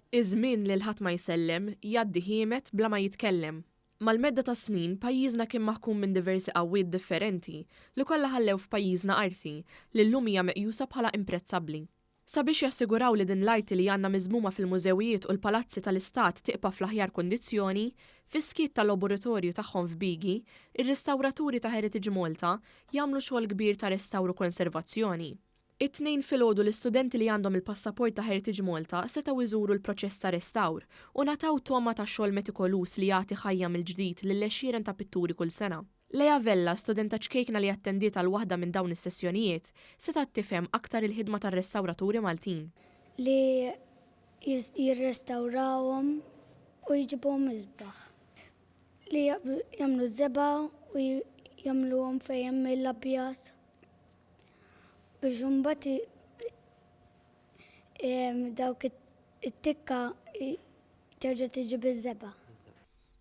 Iż-żmien lil ħadd ma jsellem, jgħaddi ħiemed bla ma jitkellem. Mal-medda tas-snin, pajjiżna kien maħkum minn diversi qawwiet differenti li kollha ħallew f'pajjiżna arti li llum hija meqjusa bħala imprezzabbli. Sabiex jassiguraw li din l-arti li għandna miżmuma fil-mużewijiet u l-palazzi tal-istat tiqpa' fl-aħjar kundizzjoni, fis-skiet tal-laboratorju tagħhom f'Bigi, ir-restawraturi ta' Heritage Malta jagħmlu xogħol kbir ta' restawr u konservazzjoni. It-Tnejn filgħodu l-istudenti li għandhom il-passaport ta' Heritage Malta setgħu jżuru l-proċess ta' restawr u ngħataw togħma tax-xogħol metikoluż li jagħti ħajja mill-ġdid lil għexieren ta' pitturi kull sena. Lea Vella, studenta ċkejkna li attendiet għal waħda minn dawn is-sessjonijiet, setgħet tifhem aktar il-ħidma tar-restawraturi Maltin. Li jirrestawrawhom u jġibuhom isbaħ. Li jagħmlu ż-żebgħa u jagħmluhom fejn hemm l-abjad biex imbagħad dawk it-tikka terġa' tiġi biż-żebgħa.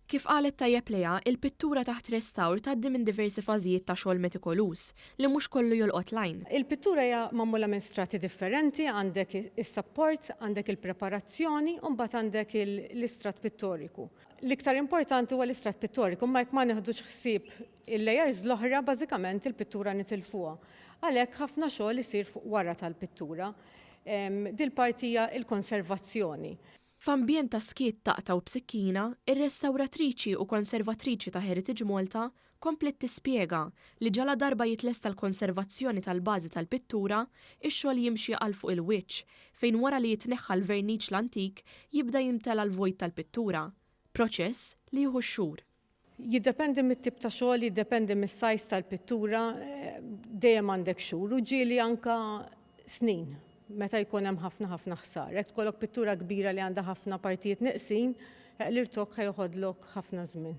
Kif qalet tajjeb Lea, il-pittura taħt restawr tgħaddi minn diversi fażijiet ta' xogħol metikoluż li mhux kollu jolqot l-għajn. Il-pittura hija magħmula minn strati differenti, għandek is-sapport, għandek il-preparazzjoni u mbagħad għandek l-istrat pittoriku. L-iktar importanti huwa l-istrat pittoriku, imma jekk ma nieħdux ħsieb il-layers l-oħra, bażikament il-pittura nitilfuha. Għalhekk ħafna xogħol isir fuq wara tal-pittura. Dil-parti hija l-konservazzjoni. F'ambjent ta' skiet taqta' u b'sikkina, ir-restawratriċi u konservatriċi ta' Heritage Malta kompliet tispjega li ġaladarba jitlesta l-konservazzjoni tal-bażi tal-pittura, ix-xogħol jimxi għal fuq il-wiċċ, fejn wara li jitneħħa l-verniċ l-antik jibda jimtela l-vojt tal-pittura. Proċess li jieħu x-xhur. Jiddependi mit-tip ta' xogħol, jiddependi mis-size tal-pittura, dejjem għandek xhur u ġieli anke snin meta jkun hemm ħafna ħafna ħsara. Jekk tkollok pittura kbira li għandha ħafna partijiet neqsin, l-irtokk ħa joħodlok ħafna żmien.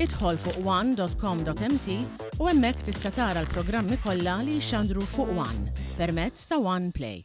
Idħol fuq one.com.mt u hemmhekk tista' tara l-programmi kollha li jixxandru fuq One permezz ta' One Play.